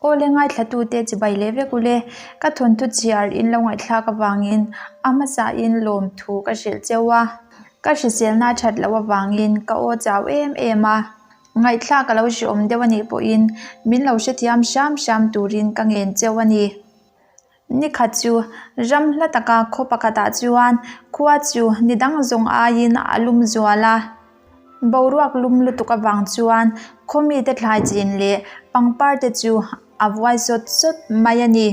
Awle ngaithlatute chibai leh vek ule, ka thawnthu chhiar in lo ngaihthlak avangin a hmasain lawmthu ka hrilh cheu a, ka hriselna that loh avangin ka aw chau em em a, ngaihthlak a lo hreawm deuh a nih pawhin min lo hrethiam hram hram turin ka ngen cheu a ni. Ni khat chu ram hla taka khaw pakhatah chuan khua chu ni dang zawng aiin a lum zual a. Boruak lum lutuk avang chuan khaw mite thlai chin leh pangpar te chu a vuai sawt sawt mai a ni.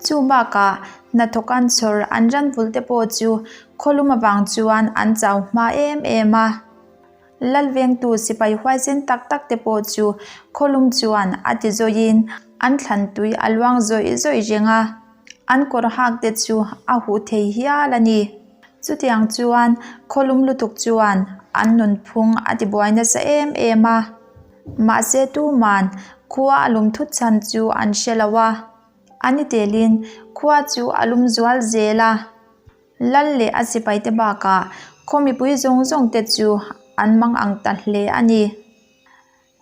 Chu bakah hnathawk an chhawr an ran vul te pawh chu khaw lum avang chuan an chau hma em em a. Lalvengtu sipai huaisen tak tak te pawh chu khawlum chuan a ti zawiin an thlan tui a luang zawih zawih reng a, an kawr hak te chu a huh thei hial a ni. Chutiang chuan khawlum lutuk chuan an nunphung a ti buai nasa em em a, mahse tuman khua a lum thut chhan chu an hre lo a, a ni telin khua chu a lum zual zel a. Lal leh a sipaite bakah khaw mipui zawng zawng te chu an mang ang ta hle a ni.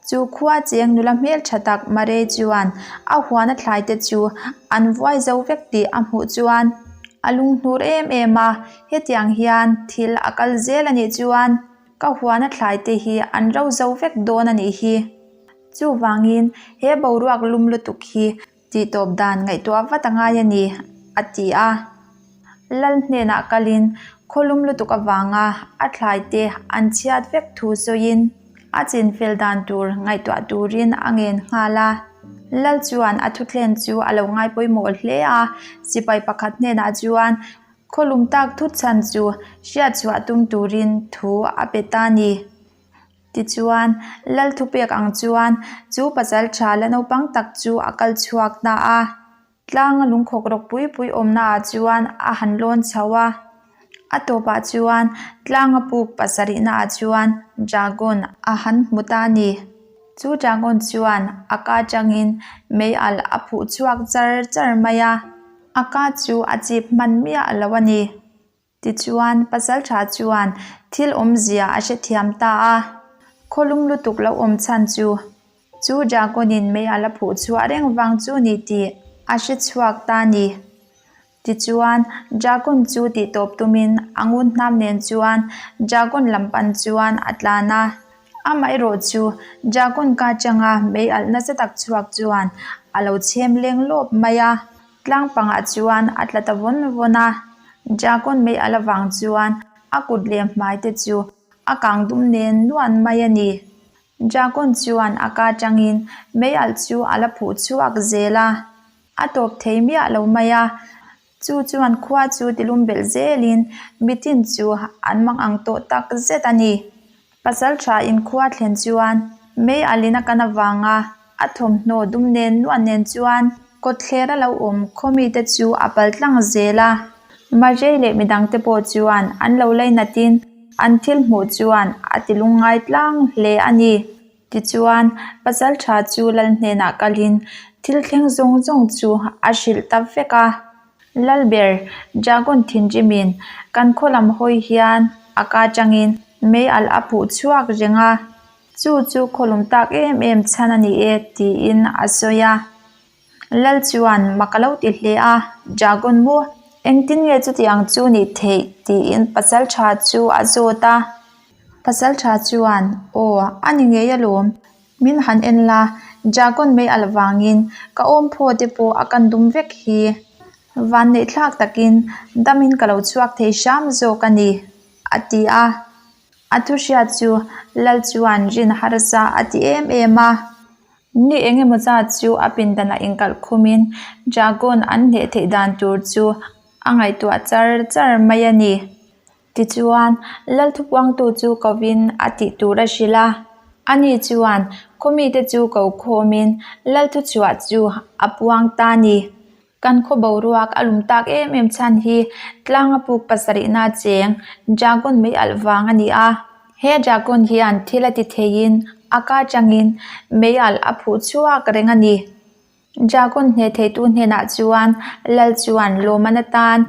Chu khua cheng nula hmel tha tak Marei chuan a huana thlai te chu an vuai zo vek tih a hmuh chuan a lunghnur em em a, hetiang hian thil a kal zel a nih chuan ka huana thlai te hi an ro zo vek dawn a nih hi. Chuvangin he boruak lum lutuk hi Tih tawp dan ngaihtuah vat a ngai a ni, a ti a. Lal hnenah kalin khawlum lutuk avanga a thlaite an chhiat vek thu sawiin a chinfel dan tur ngaihtuah turin a ngen nghal a. Lal chuan a thuthlen chu a lo ngai pawimawh hle a, sipai pakhat hnenah chuan khawlum tak thut chhan chu hriatchhuah tum turin thu a pe ta a ni. Tichuan, Lal thupek ang chuan chu pasal tha la naupang tak chu a kal chhuak ta a. Tlanga lungkhawk rawk pui pui awmnaah chuan a han lawn chho a. A tawpah chuan tlanga puk pasarihnaah chuan dragon a han hmu ta a ni. Chu dragon chuan a ka atangin mei alh a phuh chhuak char char mai a. A ka chu a chip hman miah lo a ni. Tichuan, pasalṭha chuan thil awmzia a hrethiam ta a, khawlum lutuk lo awm chhan chu chu Dragon-in mei a la phuh chhuah reng vang chu ni tih a hre chhuak ta a ni. Tichuan, Dragon chu tihtawp tumin a ngun hnam nen chuan Dragon lam pan chuan a tlan a. Amaherawh chu Dragon ka atanga mei alh nasa tak chhuak chuan a lo chhem leng lawp mai a. Tlang pangah chuan a tla ta vawn vawn a, Dragon mei a la vang chuan a kut leh hmai te chu a kang dum nen nuan mai a ni. Dragon chuan a ka tangin mei alh chu a la phuh chhuak zel a, a tawp thei miah lo mai a, chu chuan khua chu tilum belh zelin mitin chu an mang ang tawh tak zet a ni. Pasal tha inkhua thlen chuan mei alin a kan avanga a thawmhnaw dum nen nuah nen chuan kawtthler a lo awm khaw mite chu a pal tlang zel a. Marei leh midangte pawh chuan an lo lainatin an thil hmuh chuan a ti lungngai tlang hle a ni. Tichuan, pasal tha chu lal hnenah kalin thil thleng zawng zawng chu a hrilh ta vek a. Lalber, Dragon thinrimin kan khaw lam hawi hian a ka atangin mei alh a phuh chhuak reng a, chu chu khawlum tak em em chhan a ni e tiin a sawi a. Lal chuan mak a lo ti hle a, Dragon maw? Engtin nge chutiang chu nih theih? tiin pasal tha chu a zawt a. Pasal tha chuan, Aw, a ni ngei alawm. Min han en la, Dragon mei alh vangin ka awm phaw te pawh a kan dum vek hi. Vanneih thlak takin damin ka lo chhuak thei hram zawk a ni, a ti a. A thu hriat chu Lal chuan rin harsa a ti em em a. Ni eng emaw zat chu a pindanah inkalh khumin Dragon an hneh theih dan tur chu a ngaihtuah char char mai a ni. Tichuan, Lal thupuangtu chu kovin a tih tur a hrilh a. Ani chuan khaw mite chu ko khawmin Lal thuchhuah chu a puang ta a ni. Kan khaw boruak a lum tak em em chhan hi tlanga puk pasarihna cheng dragon mei alh vang a ni a. He dragon hian thil a ti theiin a ka atangin mei alh a phuh chhuak reng a ni. Dragon hneh theitu hnenah chuan Lal chuan lawmman atan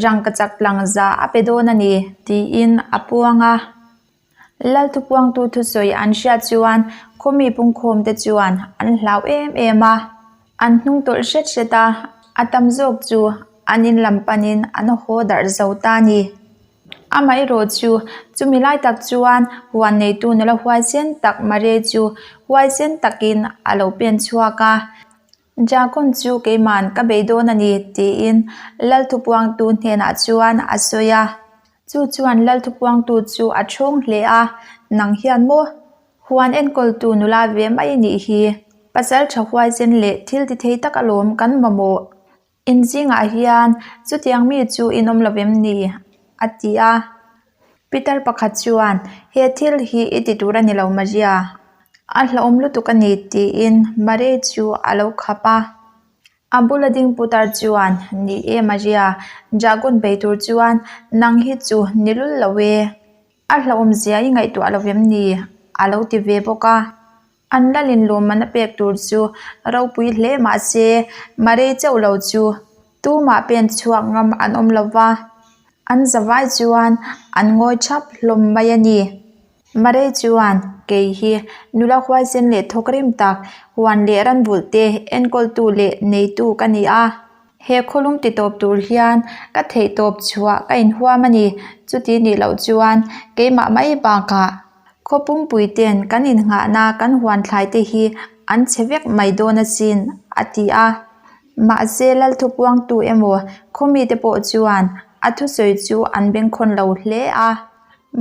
rangkachak tlang za a pe dawn a ni tiin a puang a. Lal thupuangtu thusawi an hriat chuan khawmi pungkhawmte chuan an hlau em em a. An hnung tawlh hret hret a, a tam zawk chu an in lam panin an haw darh zo ta a ni. Amaherawh chu chumi lai tak chuan huan neitu nula huaisen tak Mare chu huaisen takin a lo pen chhuak a. Dragon chu keiman ka bei dawn a ni tiin Lalthupuangtu hnenah chuan a sawi a. Chu chuan Lalthupuangtu chu a thawng hle a, Nang hian maw? Huan enkawltu nula ve mai a nih hi. Pasal tha huaisen leh thil ti thei tak alawm kan mamawh. In zingah hian chutiang mi chu in awm lo vem ni? a ti a. Pitar pakhat chuan, He thil hi i ti tur a ni lo Maria, a hlauhawm lutuk a ni tiin Maria chu a lo khap a. A bula ding putar chuan, Ni e Maria, dragon bei tur chuan nang hi chu ni lul lo e. A hlauhawm zia i ngaihtuah lo vem ni? a lo ti ve bawk a. An lalin lawmman a pek tur chu ropui hle mah se, Marei chauh lo chu tumah pen chhuak ngam an awm lo va, an zavai chuan an ngawi thap hlawm mai a ni. Marei chuan, Kei hi nula huaisen leh thawk rim tak, huan leh ranvulh te enkawltu leh neitu ka ni a. He khawlum ti tawp tur hian ka theih tawp chhuah ka inhuam a ni. Chuti nih loh chuan keimah mai bakah Khaw pumpui ten kan innghahna kan huan thlai te hi an chhe vek mai dawn asin, a ti a. Mahse Lalthupuangtu emaw khaw mite pawh chuan a thusawi chu an bengkhawn lo hle a.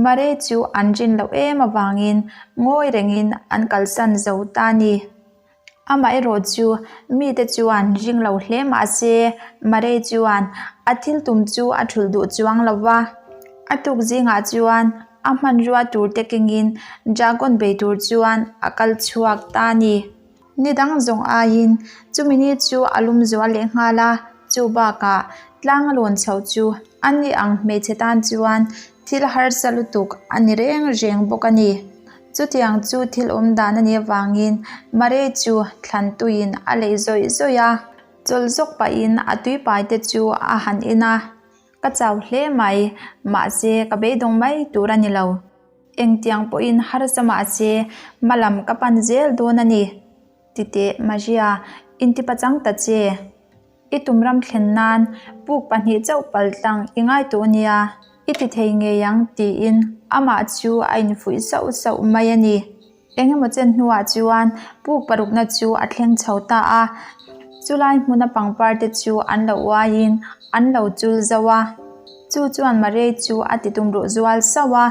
Mare chu an rin loh em avangin ngawi rengin an kalsan zo ta a ni. Amaherawh chu mite chuan ring lo hle mah se Mare chuan a thil tum chu a thulh duh chuang lo va. A tuk zingah chuan a hmanrua tur te kengin dragon bei tur chuan a kal chhuak ta a ni. Ni dang zawng aiin chumi ni chu a lum zual leh nghal a, chu bakah tlang a lawn chhoh chu a ni ang hmeichhe tan chuan thil harsa lutuk a ni reng reng bawk a ni. Chutiang chu thil awm dan a nih avangin Mare chu thlan tuiin a leih zawih zawih a, chawlh zawk pahin a tuipai te chu a han en a, Ka chau hle mai, mahse ka beidawng mai tur a ni lo. Engtiang pawhin harsa mahse hmalam ka pan zel dawn a ni. Titeh Maria, intipachang ta che. I tum ram thlen nan puk pahnih chauh pal tlang i ngai tawh nia, i ti thei ngei ang tiin amah chu a infuih sauh sauh mai a ni. Eng emaw chen hnuah chuan puk parukna chu a thleng chho ta a, chulai hmuna pangpar te chu an lo uaiin an lo chul zo a, chu chuan Marei chu a ti tum ruh zual sauh a.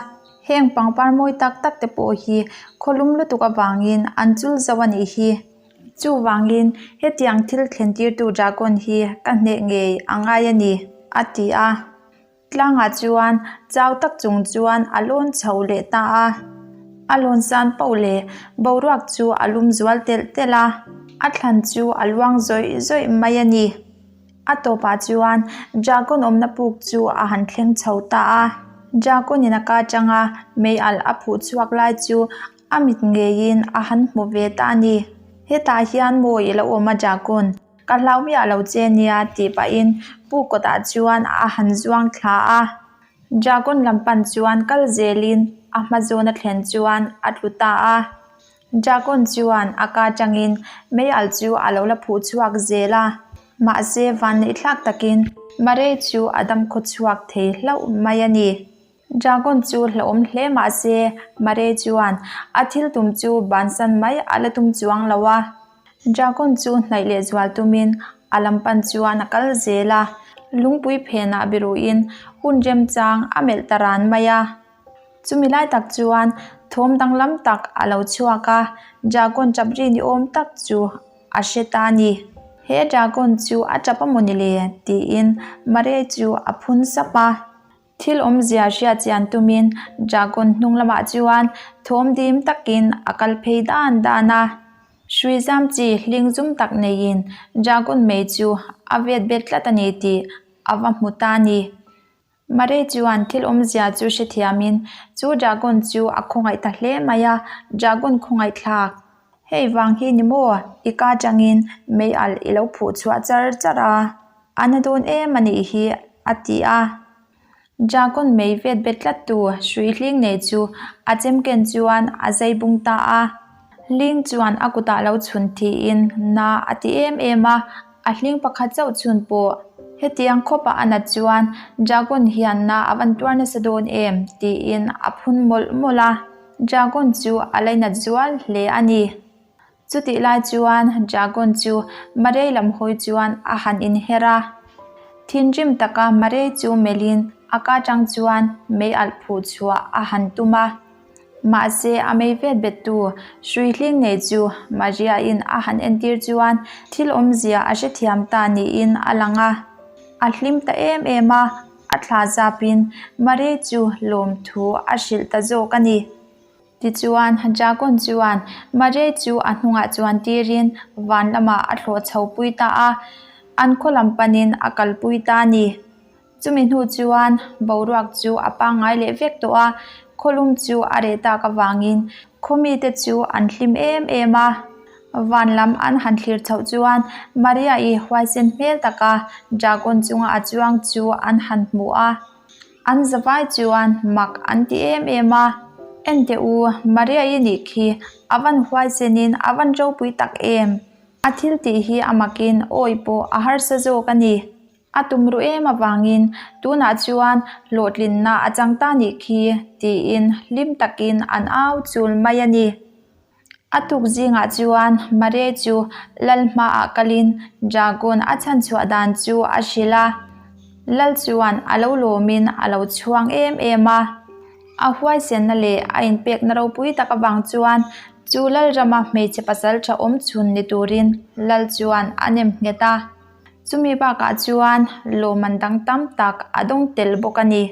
Heng pangpar mawi tak tak te pawh hi khawlum lutuk avangin an chul zo a nih hi. Chuvangin, hetiang thil thlentirtu dragon hi ka hneh ngei a ngai a ni, a ti a. Tlangah chuan chau tak chung chuan a lawn chho leh ta a. A lawn san poh leh boruak chu a lum zual telh telh a, a thlan chu a luang zawih zawih mai a ni. A tawpah chuan dragon awmna puk chu a han thleng chho ta a. Dragon in a ka atanga mei alh a phuh chhuak lai chu A mit ngeiin a han hmu ve ta a ni. Hetah hian maw i lo awm a Dragon, ka hlau miah lo che nia tih pahin pu kawtah chuan a han zuang thla a. Dragon lam pan chuan kal zelin a hma zawn a thlen chuan a tlu ta a. Dragon chuan a ka tangin meialh chu a lo la phuh chhuak zel a. Mahse vanneih thlak takin Murray chu a dam khaw chhuak thei hlauh mai a ni. Dragon chu hlauhawm hle mah se, Mare chuan a thil tum chu bansan mai a la tum chuang lo a. Dragon chu hnaih leh zual tumin a lam pan chuan a kal zel a, lungpui phenah biruhin hun remchang a melh ta ran mai a. Chumi lai tak chuan thawm danglam tak a lo chhuak a, Dragon tap ri ni awm tak chu a hre ta a ni. He Dragon chu a tap a maw ni le? tiin Mare chu a phun sap a. Thil awmzia hriat chian tumin Dragon hnung lamah chuan thawm dim takin a kal phei dan dan a. Hrui zam chi hling zum tak neiin Dragon mei chu a vet bet tlat a ni tih a va hmu ta a ni. Mare chuan thil awmzia chu hrethiamin chu Dragon chu a khawngaih ta hle mai a, Dragon khawngaih thlak. Hei vang hi ni maw? I ka atangin mei alh i lo phuh chhuah char char a. A na dawn em a nih hi, a ti a. Dragon mei vet bet tlat tu hrui hling nei chu a chem ken chuan a zai bung ta a. Hling chuan a kutah lo chhun thiin na a ti em em a, a hling pakhat chauh chhun pawh hetiang khawpah a nat chuan Dragon hian na a van tuar nasa dawn em tiin a phun mawlh mawlh a, Dragon chu a lainat zual hle a ni. Chutih lai chuan Dragon chu Marei lam hawi chuan a han inher a, thinrim taka Marei chu melhin a ka tang chuan mei alh phuh chhuah a han tum a. Mahse a mei vet bettu hrui hling nei chu Maria-in a han entir chuan thil awmzia a hrethiam ta niin a lang a. A hlim ta em em a, a thla zapin Maria chu lawmthu a hrilh ta zawk a ni. Tichuan, Dragon chuan Maria chu a hnungah chuan tirin van lamah a thlawh chho pui ta a, an khaw lam panin a kalpui ta a ni. Chumi hnu chuan boruak chu a pangngai leh vek tawh a, khawlum chu a reh tak avangin khaw mite chu an hlim em em a. Van lam an han thlir chhoh chuan Maria-i huaisen hmel taka dragon chunga a chuang chu an han hmu a. An zavai chuan mak an ti em em a, Enteh u, Maria-i nih khi a van huaisenin a van ropui tak em! A thil tih hi a makin awi pawh a harsa zawk a ni. A tum ruh em avangin tunah chuan hlawhtlinna a chang ta nih khi tiin hlim takin an au chul mai a ni. A tuk zingah chuan Mare chu Lal hmaah kalin Dragon a chhanchhuah dan chu a hrilh a. Lal chuan a lo lawmin a lo chhuang em em a. A huaisenna leh a inpekna ropui tak avang chuan chu Lalrama hmeichhe pasal tha awm chhun ni turin Lal chuan a nem nghet a. Chumi bakah chuan lawmman dang tam tak a dawng tel bawk a ni.